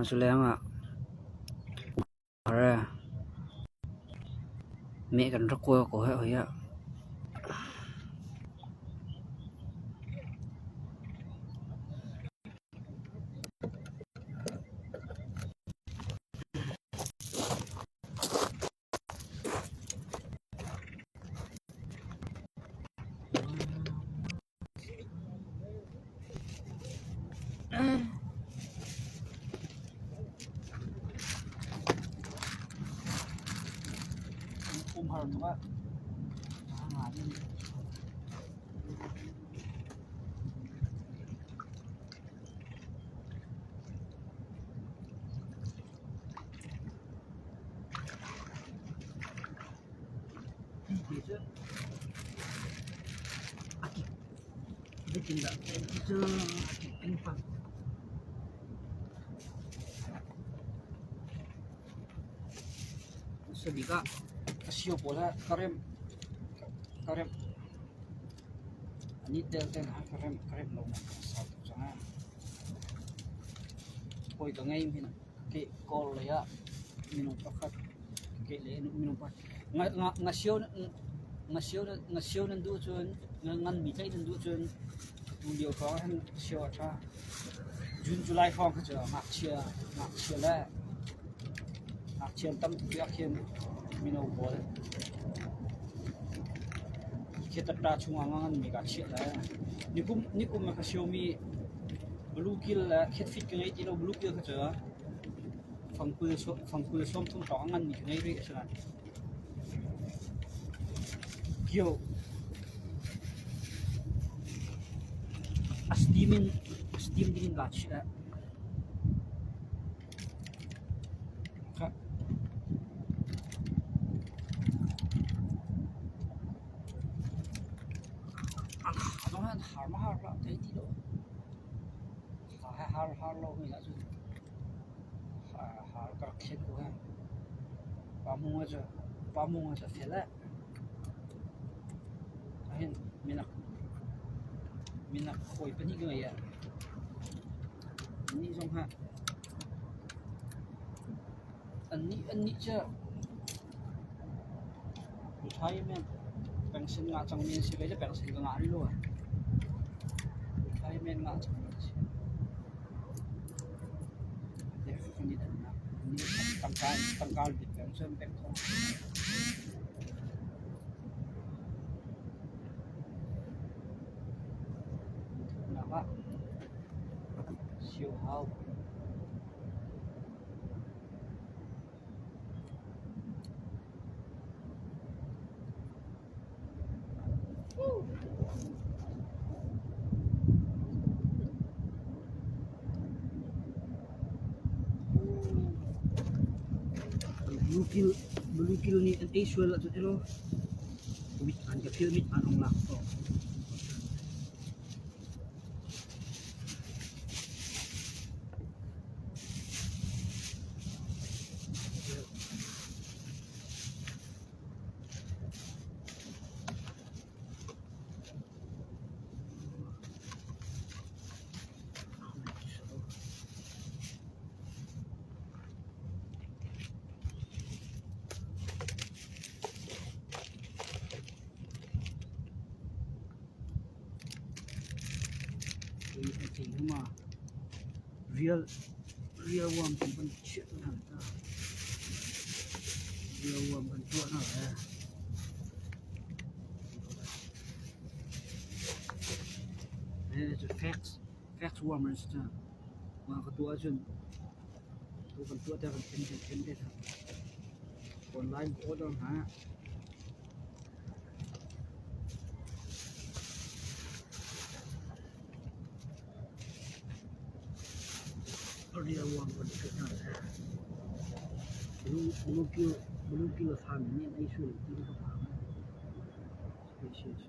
Cu leng ah meh kan rak kual ko heh hoi ah. Umhar tuk ah Sabik ah a sio pawl he ka remh ka remh a nit del te hna ka remh ka remh lo nak a sau tuk cang ee. Hawi ka ngei min ke kawl lei ah minung pakhat ke le minung pakhat nga sio nan duh cun nganmi tlaih nan duh cun tu lio hrawng ah hin sio a ṭha. June July hrawng kha cu ngakchia ngakchia le ngakchia an tam tuk ah khin mino pawl khi chung ah nganmi kaa chiah le nikum nikum ah ka siomi bluegill le khetfit ka ngei ti lo bluegill kha cu fangkul 30 hrawng a nganmi ka ngei rih a si lai. Kio a steam in steam ding in kaa chiah. Khah. Har ma har hlah thei ti lo. Har har lo mi ahcun har ka rak thlen ko he. Pa mung cu a fel eh. Ahin minak minak hawi pahnih ka ngei eh. Annih zong ha annih annih cu retirement pension ngah cangmi an si ve le pension ka ngah rih lo. Retirement ngah cangmi an si. Tangka tangka bit peng cun pek khawh. Nak ah sio hau. Bluegill nih an ei sual ahcun elaw mit an ka philh mit an hung lak ko. Real real warm kan van chiah hna ta. Real warm kan tuah hna le. Facts facts warmers cu mah ka tuah ahcun tu kan tuah te kan then kan then te online ka order hna. Real warm kan tuah hna le. Bluegill bluegill a fami nih an ei sual ti ka phang. Species.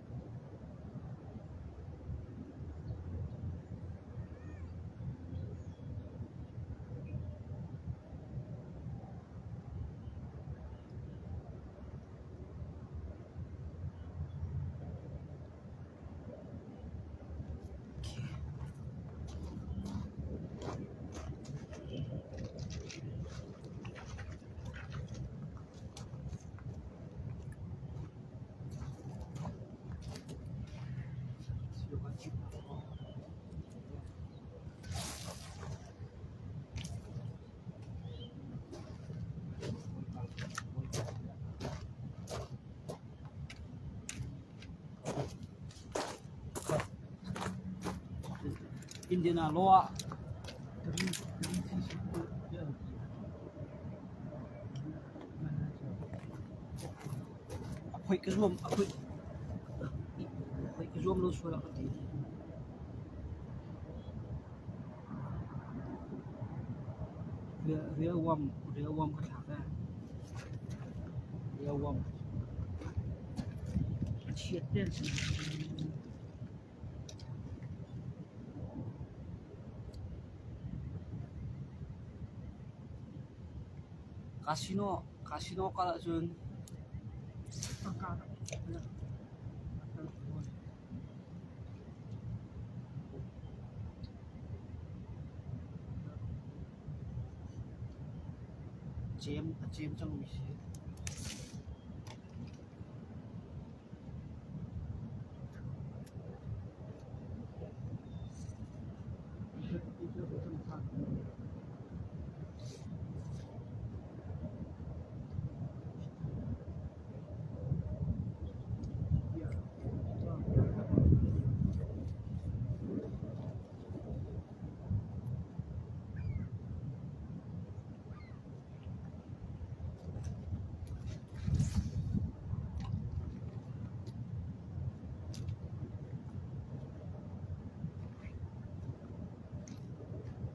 Indiana law ah green green fee an ti. A phoih ka zuam a phoih phoih ka zuam lo sual ah ka ti. Riawam riawam ka thlak ee. Riawam. A chiat te an si. Casino casino kal ahcun Cem a cem cangmi si.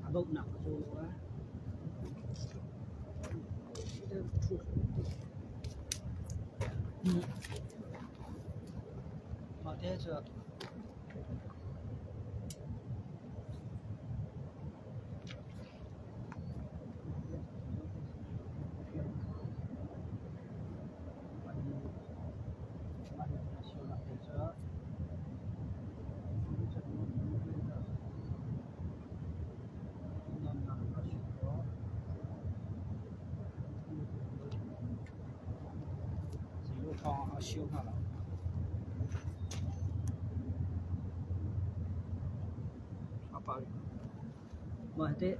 A bauhnak a caw lo ah. Mah te cu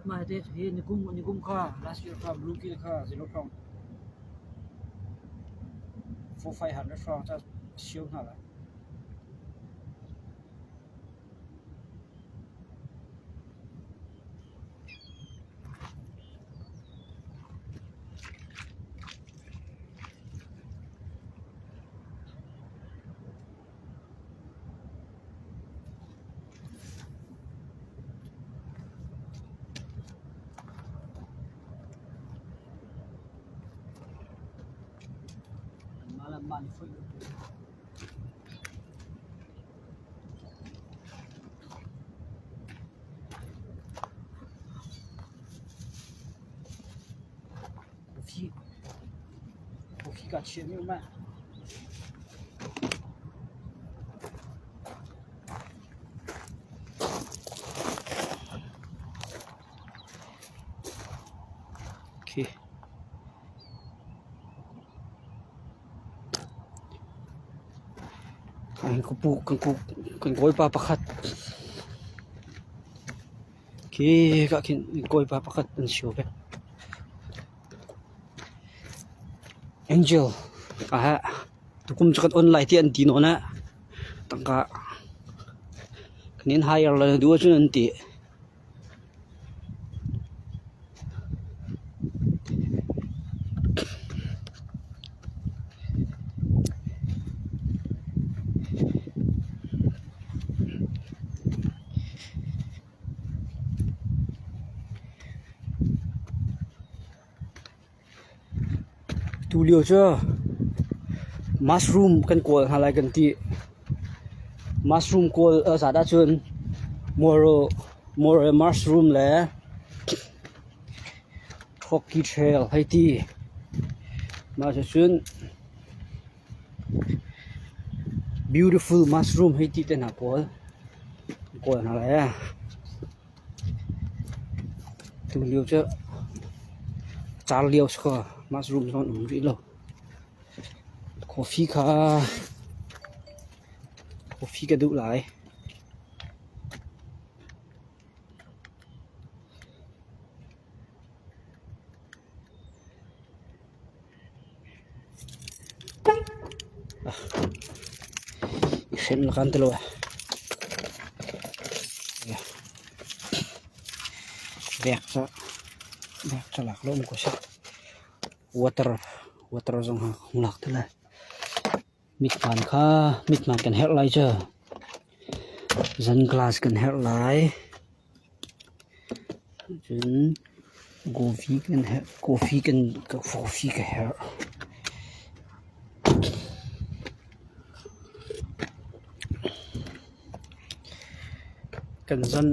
Mah te hi nikum kha last year kha bluegill kha zero hrawng 4-500 hrawng ca sio hna lai. Mah le mah nih foih. Coffee kaa chiahmi um eh. Khi. Kan kawipa pakhat khi ka khin kawipa pakhat an sio ve. Angel ah tukum cu kan on lai tiah an ti nawn ah tangka kan in hire lai na duh ahcun an ti. Tulio cu mushroom kan kawl hna lai kan ti. Mushroom kawl a zat ahcun moro mushroom le Turkey trail hei ti. Mah cucun beautiful mushroom hei ti te hna pawl kan kawl hna lai ee. Tulio cu car lio si kaw mushroom zong an um rih lo. Coffee kha coffee ka duh lai. I hrem na kan ti lo eh. Bag cu bag cu lak lo um ko seh. Water water zong kha hung lak te lai. Mithmaan kha mithmaan kan herh lai cu. Zan glass kan herh lai. Cun coffee kan herh coffee kan coffee ka herh. Kan zan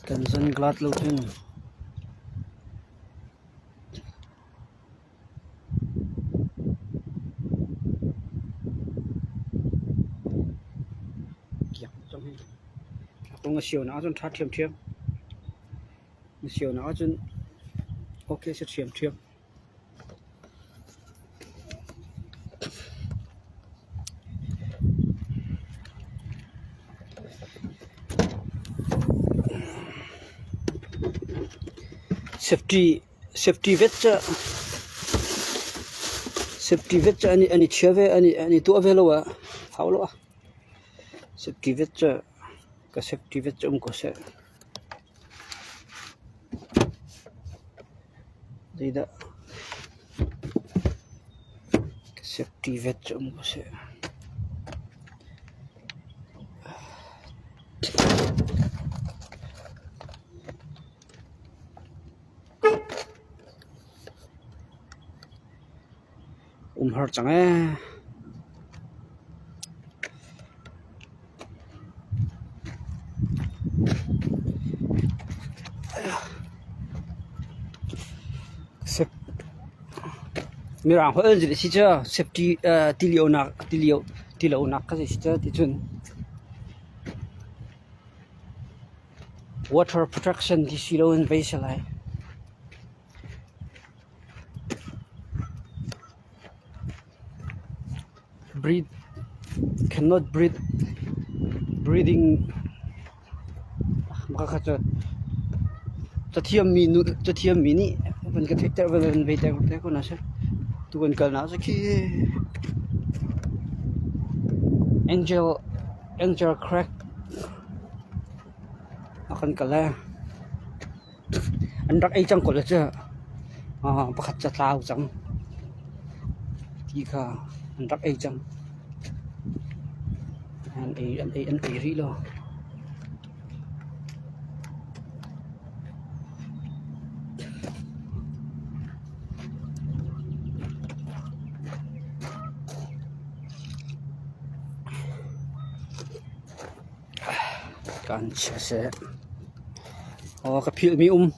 kan zan glass lo cun. A sio nak ahcun ṭha ṭhiamṭhiam. A sio nak ahcun okay a si ṭhiamṭhiam. Safety Safety vet cu safety vet cu an i chia ve an i tuah ve lo ah hau lo ah safety vet cu ka safety vet cu um ko seh. Zeidah ka safety vet cu um ko seh. Umhar cang ee. Mirang holh an si cu safety tilionak tilonak kha si cu ticun Water protection ti si loin vei si lai. Breathe cannot breathe breathing maka kha cu cathiammi nu cathiammi nih van ka theihter van vei ter te ko na si. Tu kan kalnak cu khi Angel Angel Crack A kan kal ee. An rak ei cang ko le cu. Pakhat cu a tlau cang. Ti kha an rak ei cang. An ei an ei an ei rih lo. Kaan chia seh. Aw ka philhmi um.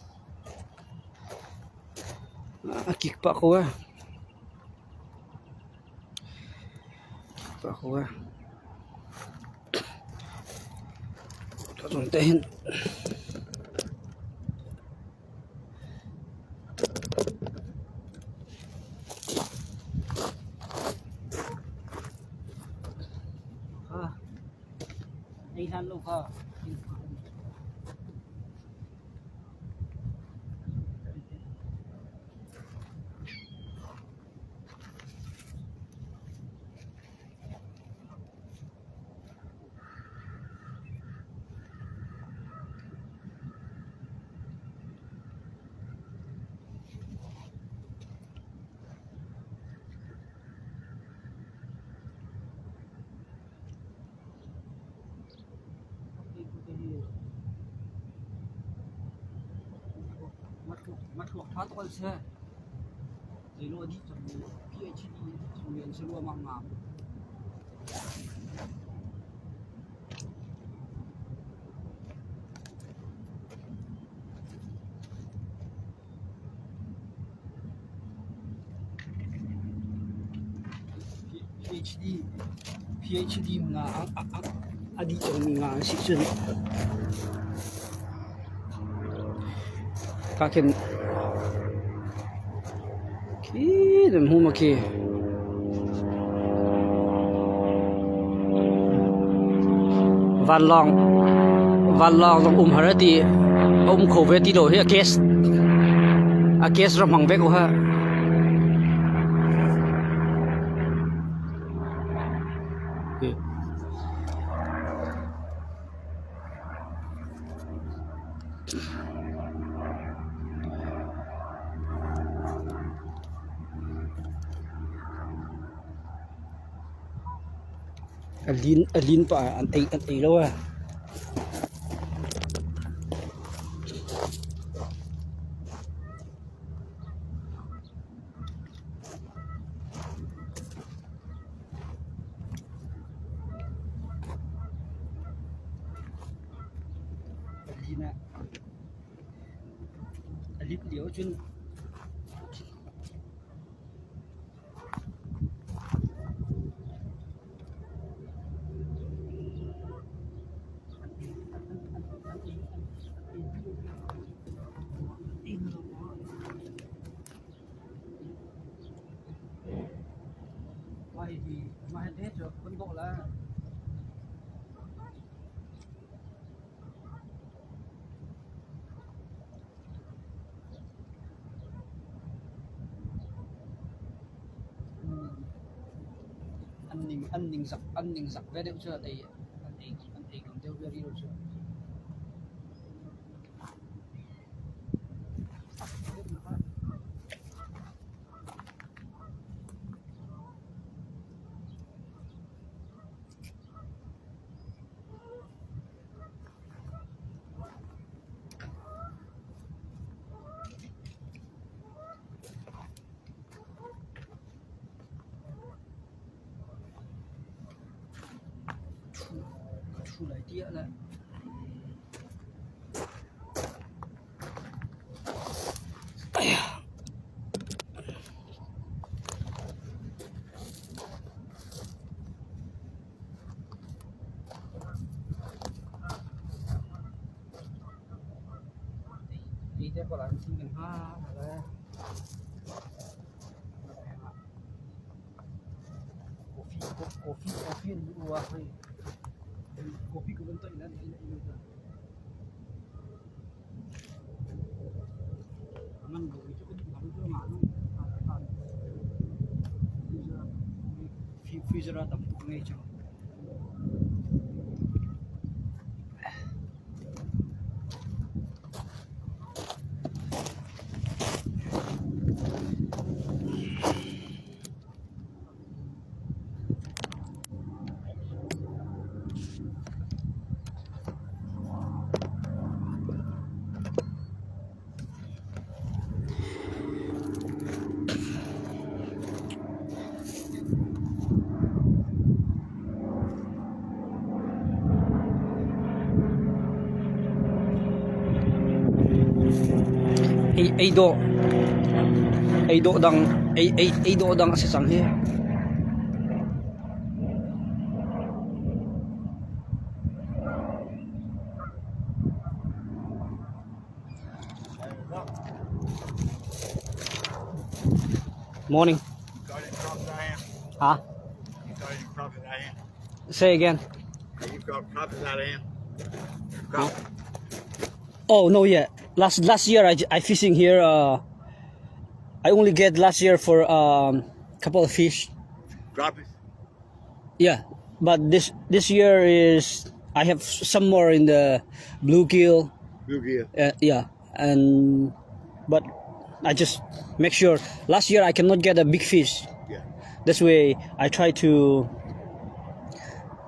A kik pah ko ee. Kik pah ko ee. Ka zawn te hin. Ei hlan lo kha. Ngathluak ṭha tuk an si. Zeilaw a dih cang mi PhD chung an si ruangah ngam. PhD PhD nga a dih cangmi nga an si cun ka khin khi nan hmu ma khi. Vanlawng vanlawng zong um har a ti a um kho ve ti lo hi a case a case ram hmang ve ko ha. A lin pah ah an ei lo ee. A lin lio cun. An ningzak ve deuh cu an ei ngam deuh ve rih lo cu. Ka ṭhu lai tiah le. Freezer ah tam tuk ngei cang. Ei dawh ei dawh dang ei dawh dang a si cang hi. Morning. You got it proper I am. Huh? You got it proper I am. Say again. You got proper I am. Got Oh no yet. Last year I fishing here. I only get last year for couple of fish. Crappies. Yeah, but this year is I have some more in the bluegill. Bluegill. Yeah, and but I just make sure. Last year I cannot get a big fish. Yeah. That's why I try to.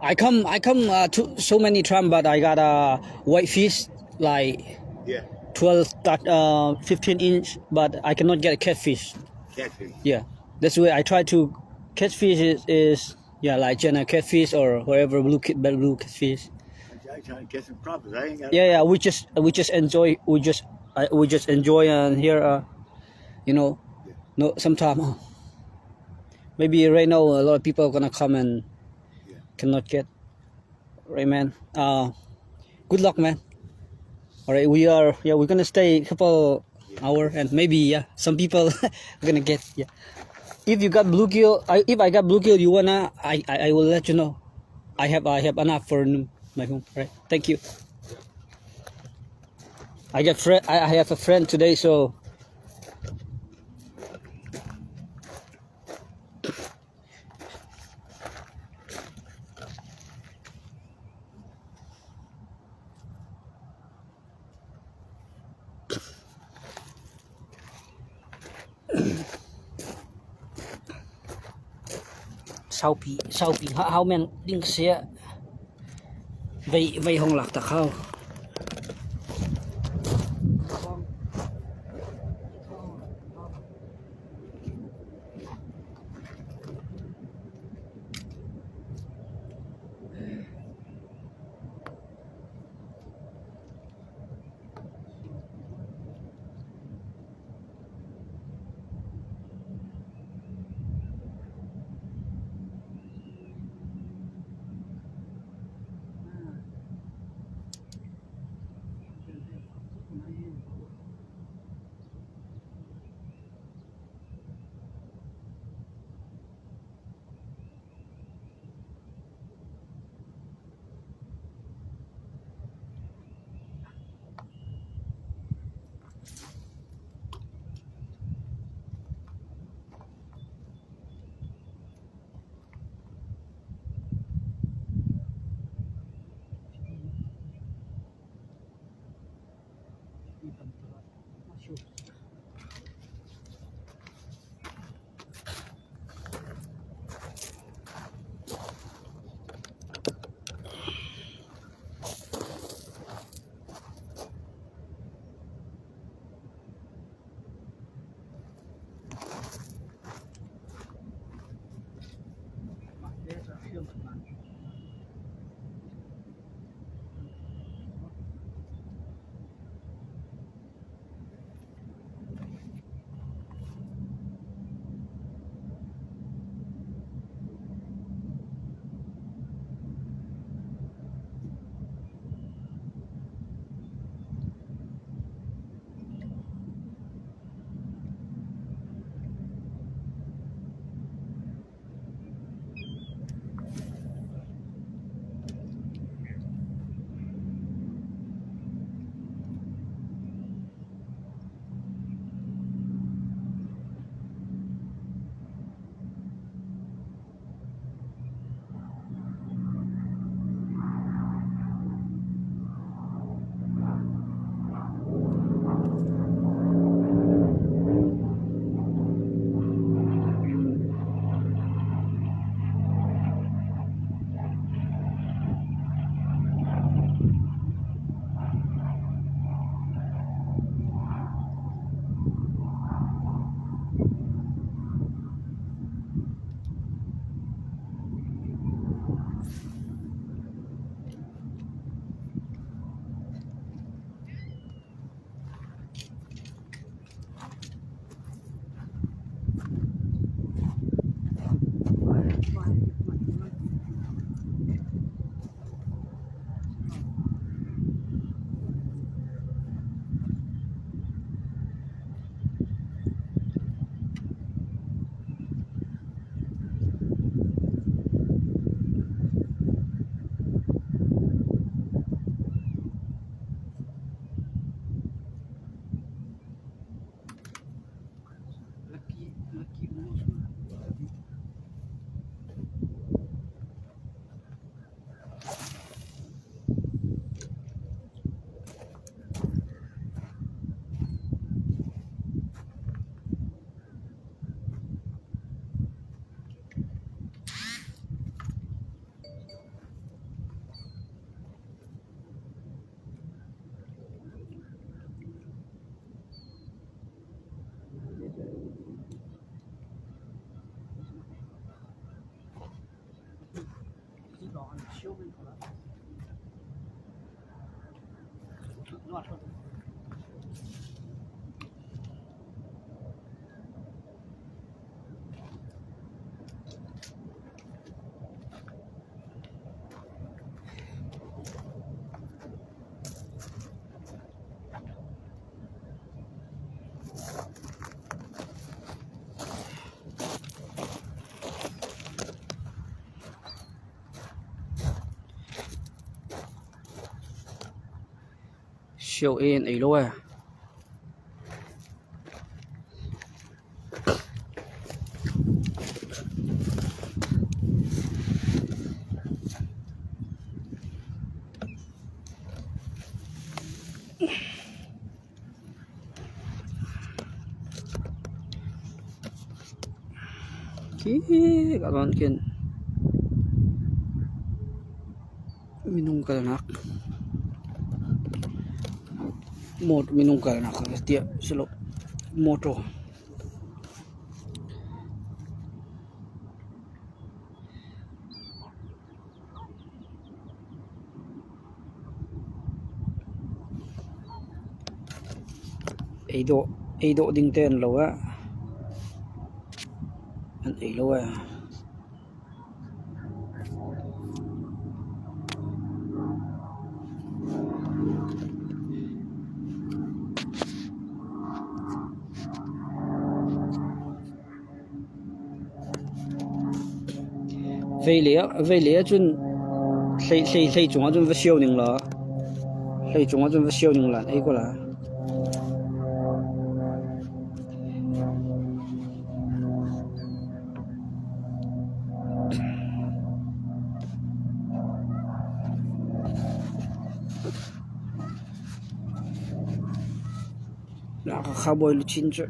I come to so many time, but I got a white fish like Yeah. 12, 15 inch, but I cannot get a catfish. Catfish. Yeah, that's why I try to catch fish is yeah like general catfish or whatever blue catfish. I'm trying to catch some crappies. I ain't got. Yeah, yeah. We just enjoy. We just enjoy and here, you know, no sometime. Maybe right now a lot of people are gonna come and cannot get. Right, man. Good luck, man. All right, we are yeah we're gonna stay a couple hour and maybe yeah some people are gonna get yeah. If you got bluegill, if I got bluegill, you wanna I will let you know. I have enough for my home. Right, thank you. I got friend. I have a friend today, so. Saupi saupi hngah hau men ding ka si. Vei vei hong lak tak hau. Sio en ei lo e. Khi ka chuan khian. Minung kalnak minung kalnak tiah si lo motor. Ei dawh ding te an lo ah an ei lo ah. Vei ahcun hlei cungah cun va sio ning law hlei cungah cun va sio ning law an ei ko lai. Hakha bawi luchin cu.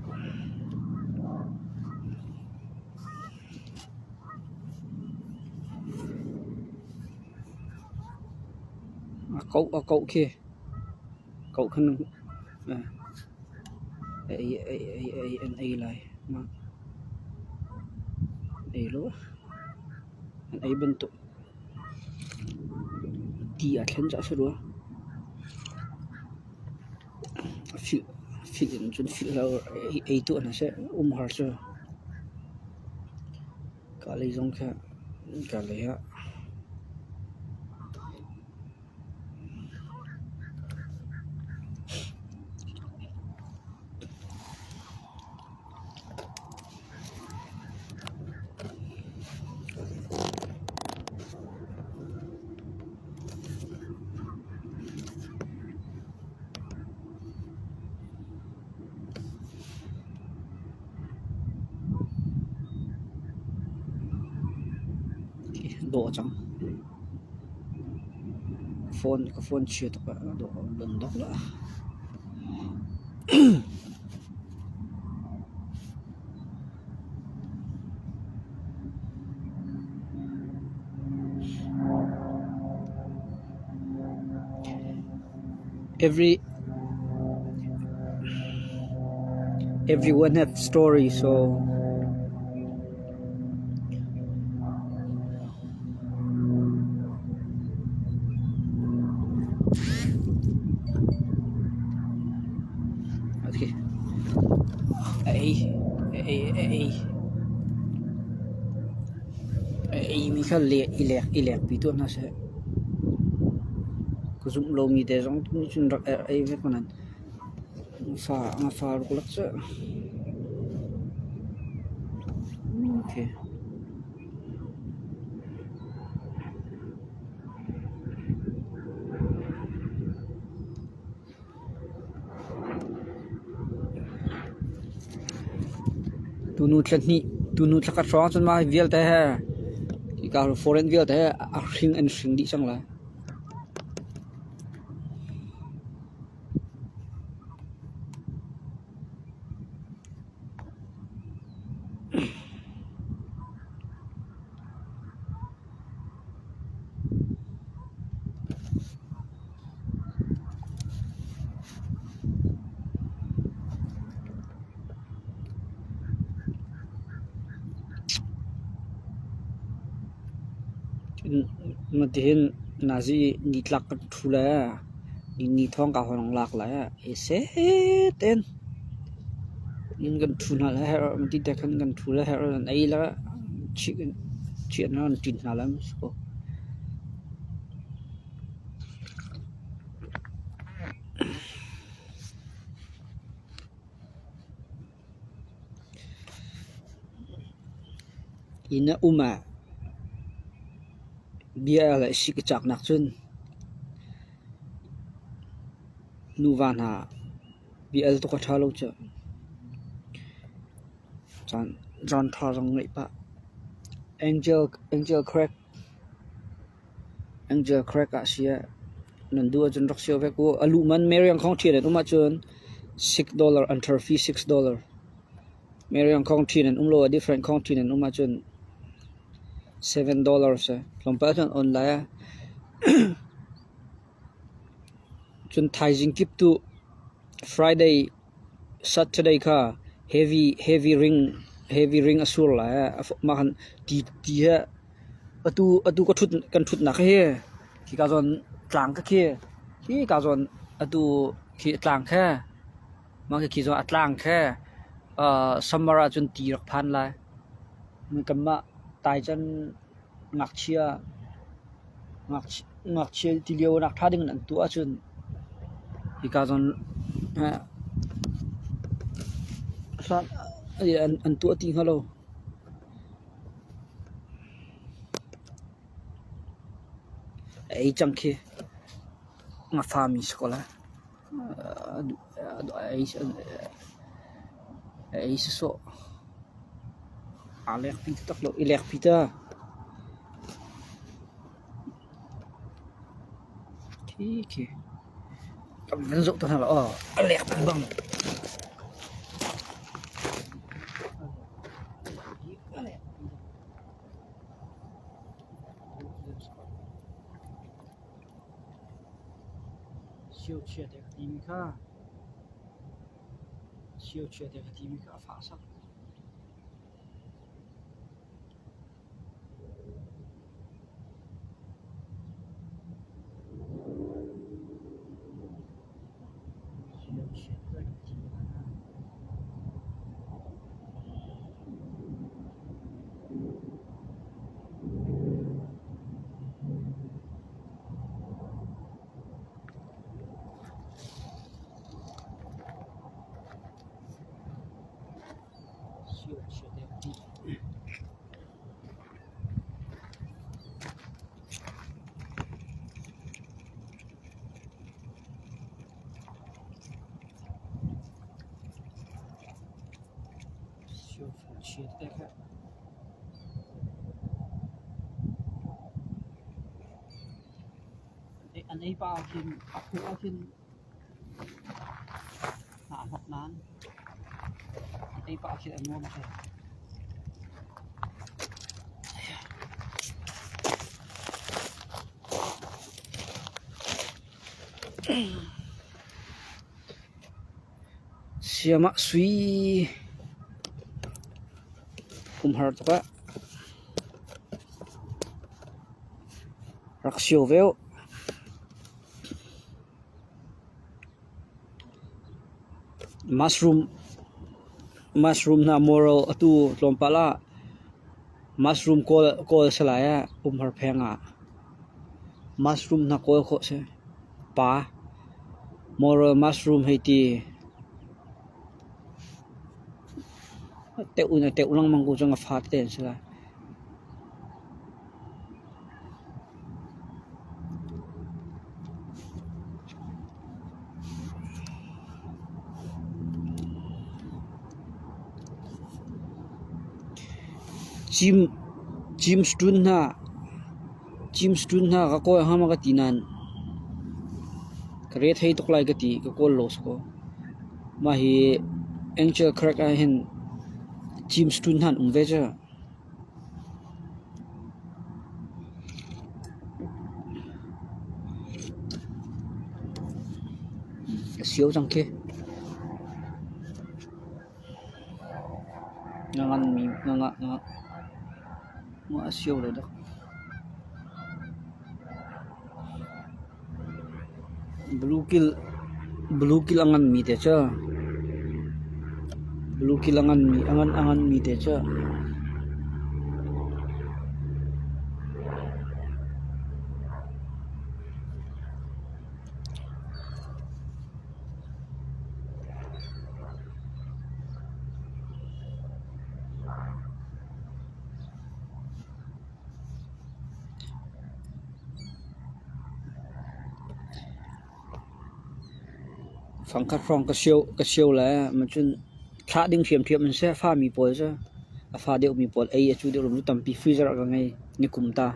A koh khi koh khan an ei lai. Ei lo an ei bantuk ti aa thlen caah a si rua. Filh in cun filh lo ei tuah hna seh umhar cu ka lei zong kha ka lei ah. Dawh a cang. Ka phone chia tuk ah dawh a lon dok lah. Every everyone have story so Okay. A ei a ei a ei a eimi kha i lekpi tuah hna seh. Ka zumh lomi te zong nih cun rak ei ve ko nain nga fa ruklak cu. Okay. Tunu thla hnih, tunu thla khat hrawng cun mah vialte he hika foreign vialte he a hring an hring dih cang lai. Matihin nazi nitlak kan ṭhu le ni thawng ka hong lak le i seh tein in kan ṭhu hna le herh ti te khan kan ṭhu le herh an ei le chih an ṭin hna le si ko. Inn a um ah bia le sik a caknak cun nuva hna bia al tuk a ṭha lo cu. Caan ṭha zong ngeih pah. Angel Craig Angel Craig ah si ah nan duh ahcun rak sio ve ku. A luh man Marion County nan um ahcun $6 entry fee $6. Marion County nan um lo ah different county nan um ahcun $7 si. Tlawmpal cun online ah. Cun thaizing kip tu Friday, Saturday kha heavy heavy ring heavy ring a sur lai. Mah khan ti ti he atu atu ka ṭhut kan ṭhutnak hi khika zawn tlang ka khi khika zawn atu khi tlang khe mah khi zawn a tlang khe summer ahcun ti rak phan lai. Kanmah taican ngakchia ngakchia tilio nak ṭha ding in an tuah ahcun hika zawn an tuah ti hnga lo. A ei cang khi ngafa mi si ko lai. A ei sawsawh. Aa lekpi taktak lo. I lekpi ta. Khi khi. Kan zoh ta hna lo. Aw, a lekpi bang. Siauchia te ka timi kha siauchia te ka timi kha a fah sak. Siauchia te ka timi kha. An ei pah ahkhin a phuh ahkhin aa hnok nain an ei pah ahkhin a nuam ṭheo. Siamah sui umhar tuk ah rak sio ve uh. Mushroom mushroom hna moral atu tlawmpal ah mushroom kawl kawl si lai ah umhar pheng ah mushroom hna kawl khawh si. Pa moral mushroom hei ti teuh in a teuh lengmang ko cang a fa tete an si lai. Cim cimstun hna cimstun hna ka kawl hnga maw ka ti nain ka re thei tuk lai ka ti ka kawl lo si kaw. Mah hi Angel Crack ah hin cimstun hna an um ve cu. A sio cang khi. Nga nganmi nga nga nga nga a sio lo dak. Bluegill bluegill a nganmi te cu bluegill a nganmi a ngan a nganmi te cu Fangkhat hrawng ka sio le cun thlah ding ṭhiamṭhiam an si. A fami pawl cu a fa deuhmi pawl ei a cu deuh lo tampi freezer ah ka ngei. Nikum ta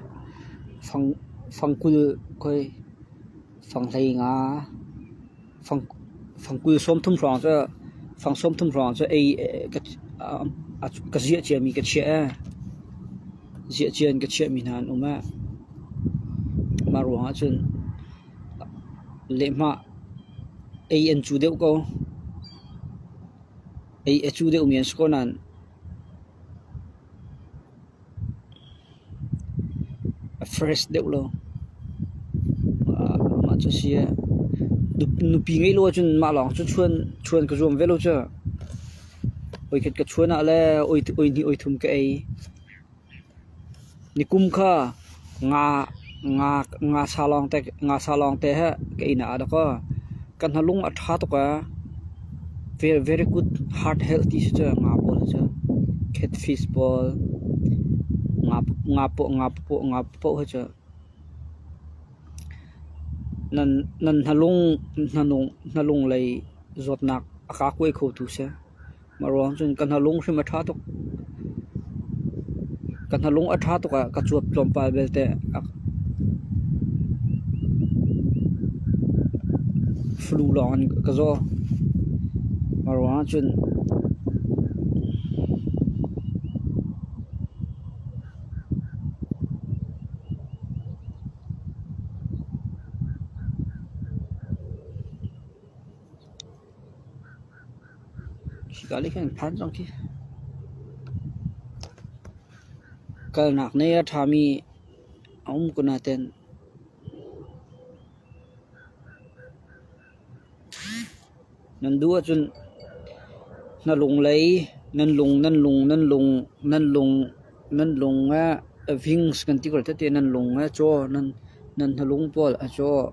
fang 20 khoi fang 15 fang 20 30 hrawng cu fang 30 hrawng cu ei ka ziah ciami ka chiah ee. Ziah cia in ka chiahmi hna an um ee. Mah ruangah cun lehhmah. Ei an cu deuh ko. Ei a cu deuhmi an si ko nain a fresh deuh lo. Mah cu a si. Nupi ngeih lo ahcun mah lawng cu chuan ka zuam ve lo cu. Voikhat ka chuan ah le oi hnih oi thum ka ei. Nikum kha ngasa lawngte he ka inn ah dakaw ka hnalung a ṭha tuk ee. Very good heart health ti si cu nga pawl hi cu catfish pawl, nga paoh hi cu nan hnalung lei zawtnak a ka kuai khotu si. Mah ruang cun ka hnalung hrim a ṭha tuk. Ka hnalung a ṭha tuk ah ka cuap tlawmpal belte flu lawng in ka zaw. Mah ruangah cun Hika lei khan phan cang khi. Kalnak nei a ṭhami a um ko nain nan duh ahcun na lung lei nan lung nan lung nan lung nan lung nan lung ah wings kan ti ko lai tete nan lung a caw nan hnalung pawl a caw.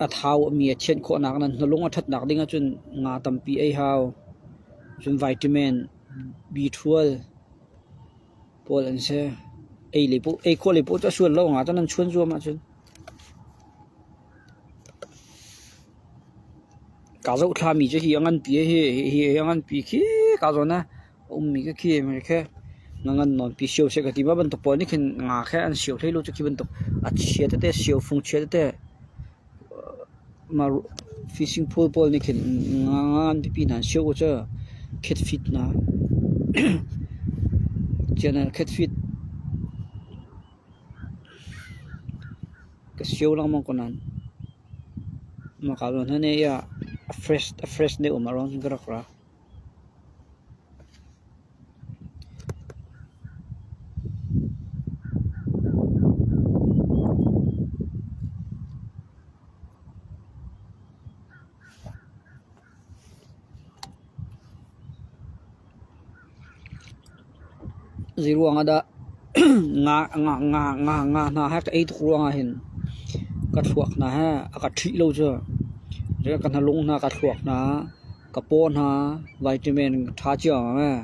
A thau mi a thianh khawhnak nan hnalung a ṭhatnak ding ahcun nga tampi ei hau. Cun vitamin B12 pawl an si. Ei khawh lei paoh cu a sual lo nga cu nan chuan zuam ahcun. Kaa zohthlami cu hi a nganpi hi a nganpi khi kaa zawn ah a ummi khi khi nga ngan nawnpi sio seh ka ti. Mah bantuk pawl nih khin nga kha an sio hlei lo cu khi bantuk a chia tete sio fung chia tete mah fishing pole pawl nih khin nga ngan pipi hna an sio cu khetfit hna khetfit ka sio lengmang ko nain mah ka zawn hna nih a fresh deuh mah ruang cun ka rak ra. Zeiruang ah dah nga hna he ka ei tuk ruangah hin ka thluak hna he a ka ṭhih lo cu. Ka hnalung hna ka thluak hna ka paw hna vitamin ṭha cio ee.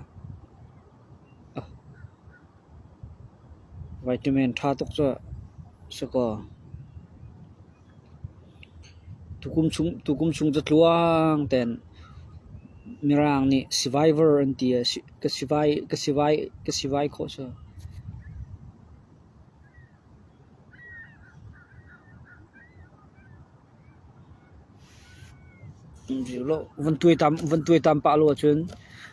Vitamin ṭha tuk cu si kaw. Tukum chung cu tluang tein Mirang nih survivor an ti i ka sivai khawh cu. Van tuaitam pah lo ahcun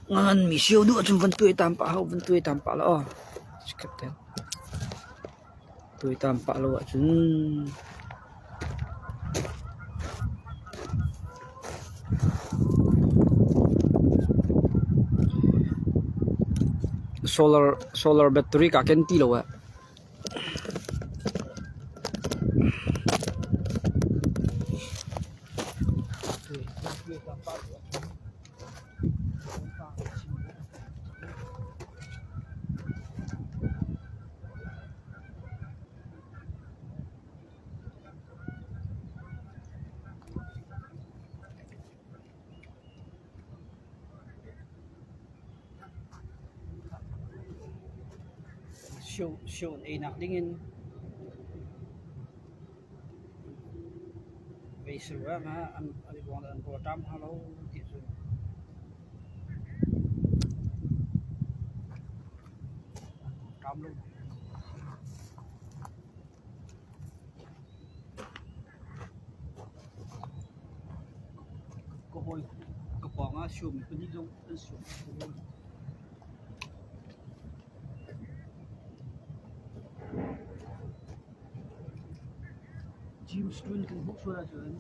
nganmi sio duh ahcun van tuaitam pah hau, van tuaitam pah law. Tuaitam pah lo ahcun solar battery kaa ken ti lo eh. Sio an einak dingin vei ruangah an rawl a ṭam hnga lo ti cu. Ṭam lo. Ka hawi ka pawng ah sio mi pahnih zong an sio. James Tun kan hmuh sual ahcun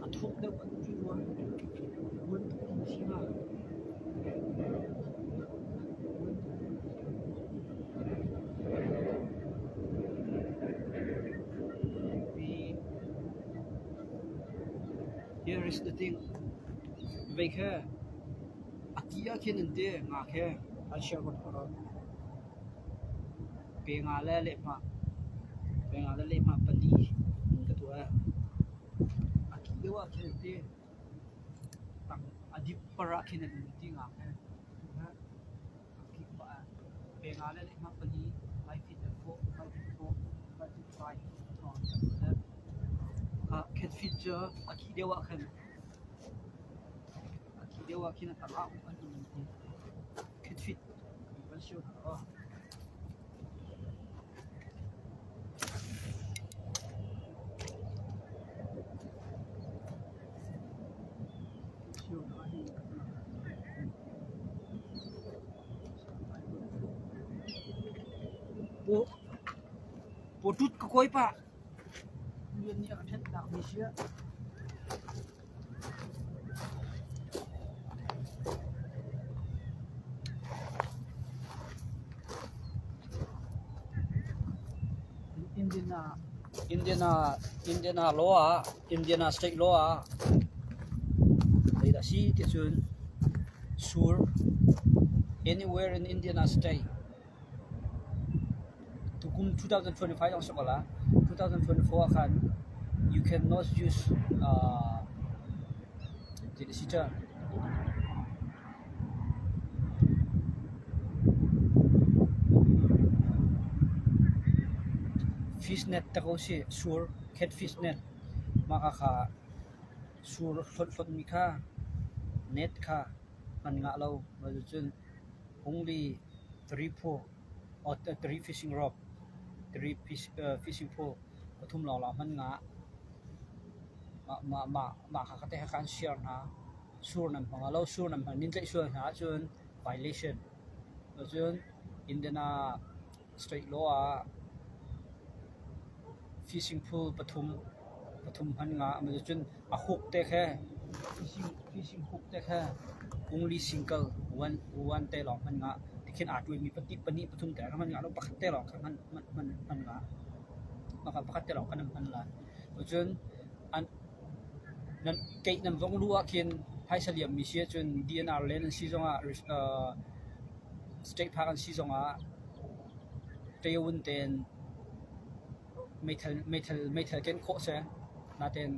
A thuk deuh an ti rua. Buan tuk an si hnga. Here is the thing. Vei kha a ki ah khin an ti nga khe an share ko ro. Pe nga le lehhmah pe nga le lehhmah pali in ka tuah. A ki deuh ah khin an ti. Tang a dip par ah khin an ti nga khe. Kik pah ah pe nga le lehhmah pali 5 feet and 4, 5 feet 4, 5 feet 5 Catfish cu a ki deuh ah khan a ki deuh ah khin a tang ah an um an ti. Catfish kan si hna aw. Pawṭut ka kawi pah. Lian nih a ka ṭhenhnak mi si. Indiana Indiana Indiana law ah Indiana state law ah zeidah a si ti cun sur anywhere in Indiana state Tukum 2025 lawng si ko la. 2024 ah khan you cannot use zeidah si cu fish net te ko si sur catfish net mah kha sur hlawt hlawtmi kha net kha hman ngah lo cun only three pole or three fishing rope three fishing pole pathum lawnglawng hman ngah. Mah kha te kha an share hna. Sur nan hmang lo, sur nan hman nin tlaih sual hna ahcun violation. Cun Indiana state law ah fishing pole pathum pathum hman ngah. Cun a hook te kha fishing hook te kha only single one one te lawng hman ngah. Tikhin aa tuaimi pahnih pahnih pathum te kha hman ngah lo pakhat te lawng kha hman hman hman ngah. Pakhat te lawng kha nan hman lai. Cun an nan keih nan vong luh ahkhin phaisa liammi si ahcun DNR le nan si zongah state park an si zongah ṭeun tein meithal meithal meithal ken khawh si. Natein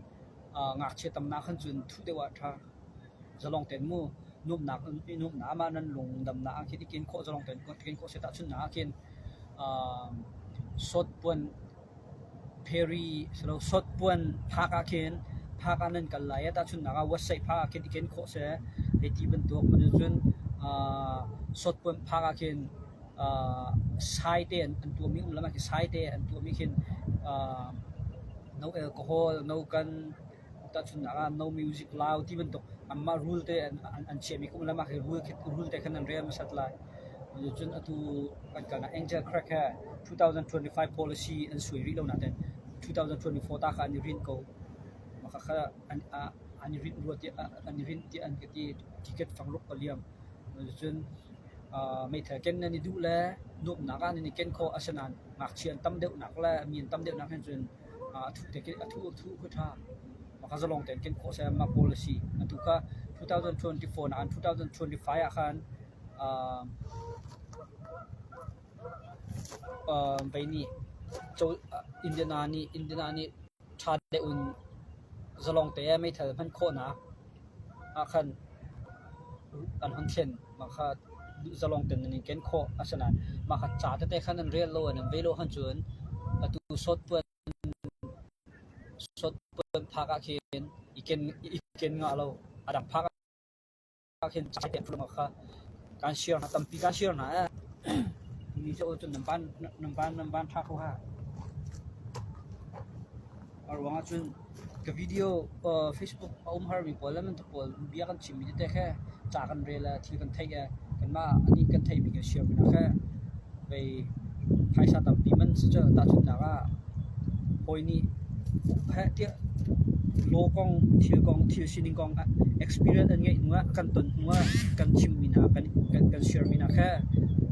ngakchia tamnak khan cun thuh deuh ah a ṭha. Zalong tein mu nuamhnak nuamhnak mah nan lung damnak ah khin i ken khawh zalong tein ken khawh si. Tahchunhnak ah khin sawtpuan Ferry sawtpuan phak ah khin phak ah nan kal lai i tahchunhnak ah website phak ah khin i ken khawh seh hei ti bantuk. Cun sawtpuan phak ah khin sai te an tuahmi um lam ah khin sai te an tuahmi khin no alcohol, no gun, tahchunhnak ah no music loud ti bantuk anmah rule te an chiahmi kha um lam ah khin rule te khan nan rel hmasat lai. Cun atu kan kalnak Angel Crack he 2025 policy an suai rih lo nain 2024 ta kha an i rinh ko. Mah kha an i rinh rua tiah an i rinh tiah an ka ti. Ticket fang ruk ka liam. Cun Meithal ken nan i duh le nuamhnak ah nan i ken khawh. Asinain ngakchia an tam deuhnak le mi an tam deuhnak hin cun a thuh te a thuh a thuh khi ṭha. Mah zalong tein ken khawh seh mah policy. Atu kha 2024 nakin 2025 ah khan vei nih Indiana nih ṭha deuh in zalong te meithal hman khawhnak ah khan an hun thlen. Mah kha zalong tein nan in ken khawh. Asinain mah kha ca tete kha nan rel lo, nan vei lo ahcun atu sawtpuan phak ah khin i ken ngah lo. A dang phak ah khin ca kha kan share hna, tampi kan share hna. Mi cu cun nan van ṭha kho ha. A ruang ahcun ka video Facebook a um harmi pawl le bantuk pawl bia kan chimmi tete kha ca kan rel i thil kan theih i kanmah nih kan theihmi kan share mi hna kha vei phaisa tampi man si cu. Tahchunhnak ah, hawi nih heh tiah law kong, thil kong, thil sining kong experience an ngeih hnu ah, kan ton hnu ah kan chimmi hna, kan share mi hna kha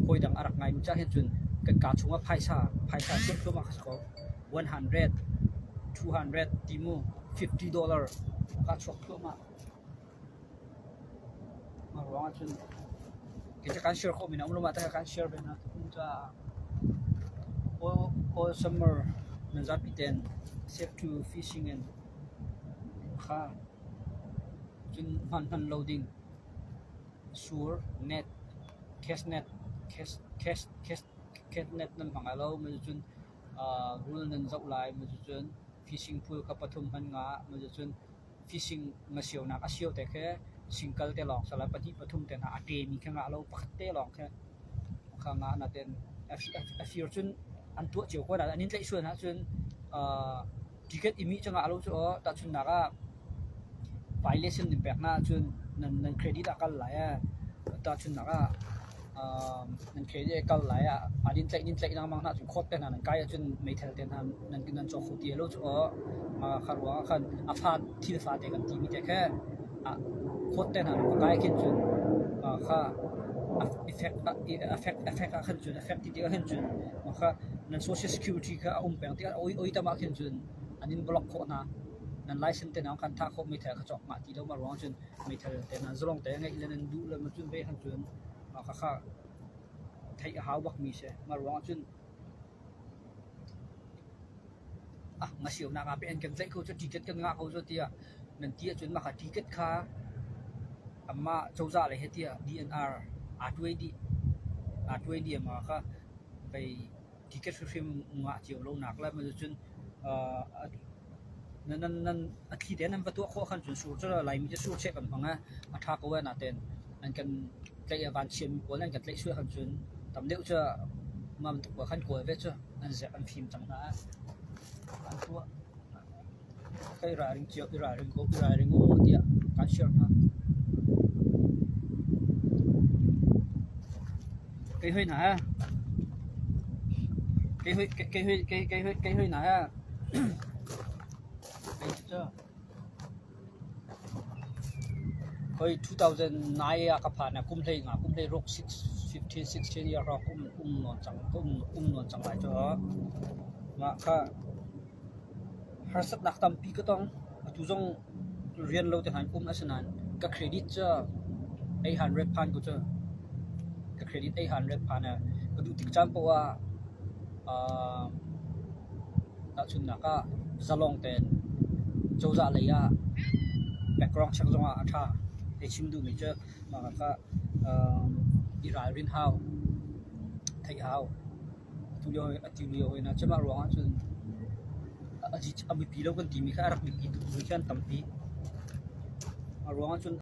hawi dang a rak ngaimi caah hin cun kan kaa chungah phaisa chiah thluahmah kha si ko. 100, 200 ti mu, $50 ka chuak thluahmah. Mah ruang ah cun kei cu kan share khawhmi na um lo ma tah kan share ve hna caah all summer nan zapi ten safe to fishing in kha cun hman hman lo ding sur net cast net cast cast cast cast net nan hmang lai lo ma cun rul nan zoh lai ma cun fishing pool kha pathum hman nga ma cun fishing ngasionak a sio te khi single te lawng sala pahnih pathum te hna a ṭemi khi ngah lo, pakhat te lawng khi kha ngah. Natin a fir cun an tuah cio ko nain an in tlaih sual ahcun ticket i mih cu ngah lo cu aw. Tahchunhnak ah, violation nan pek hna ahcun nan credit ah kal lai. Tahchunhnak ah, nan credit ah kal lai ah an in tlaih lengmang hna ahcun, court te hna nan kai ahcun meithal te hna nan cawk kho ti lo cu aw. Kha ruang ah khan a fa thil fate kan timi te kha court te hna nan va kai khin cun kha effect effect ah khan cun, effect ti tikah khin cun kha nan social security kha a um peng tikah oi tam ah khin cun an in block khawh hna. Nan license te hna khan thah khawh, meithal kha cawk ngah ti lo. Mah ruang cun meithal te hna zalong te ngeih le nan duh le ma cun ve khan cun khakha theih a hau bakmi si. Mah ruang cun ah ngasionak ah pe an kan tlaih ko cu, ticket kan ngah ko cu tiah nan ti ahcun mah kha ticket kha amah cozah lei he tiah DNR aa tuai dih, aa tuai dih. Mah kha pei ticket hrimhrim ngah cio lonak le mah cun nan a thli tein nan va tuah khawh khan cun sur cu Laimi cu sur cheh kan hmang i a ṭha ko ee. Natein an kan tlaih i vanchiatmi pawl an kan tlaih sual khan cun tam deuh cu mah bantuk pawl khan kawl ve cu an zek an fim cang hna. An tuah ka i ralring cio, i ralring ko, i ralring u tiah kaan share hna. Kei hoi hna he kei hoi kei hoi kei kei hoi kei hoi hna he kei cu hoi 2009 ah ka phan ah kum hlei nga, kum hlei ruk, 15 16 year hrawng um nawn cang, um nawn cang lai cu. Mah kha harsatnak tampi ka tong. Atu zong rian lo te hna in um asinain ka credit cu 800 phan ko cu. Ka credit 800 phan ah ka duh tik caan poah ah tahchunhnak ah zalong tein cozah lei ah background check zongah a ṭha. Hei chim duhmi cu mah kha i ralrin hau, theih hau. Atu lio hoi hna cu mah ruangah cun a biapi lo kan timi kha a rak biapi tukmi khi an tampi. A ruangah cun.